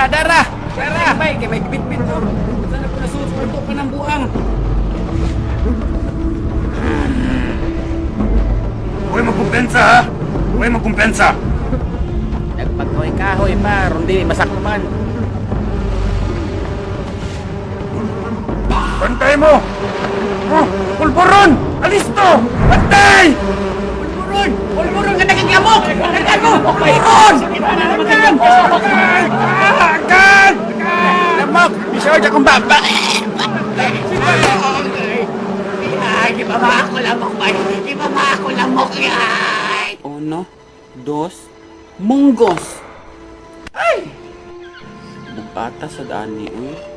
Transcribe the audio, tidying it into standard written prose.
Dara, dara! Dara! Bay, kay may bitbit to. Sana po nasuot sa ka ng buang. Huwag magkumpensa ha! Huwag magkumpensa! Nagpagkahoy-kahoy pa, rundi masakpan. Bantay mo! Oh, pulburon! Alis to! Bantay! Pulburon! Pulburon nga nagaglamok! Nagaglamok! Pulburon! Agad! Lamok! Bisyo akong baba! Ay, di ba ba ako lamok ba? Di ba ba ako lamok? Ay! Uno, dos, munggos! Ay! Bugata sa dani, uy.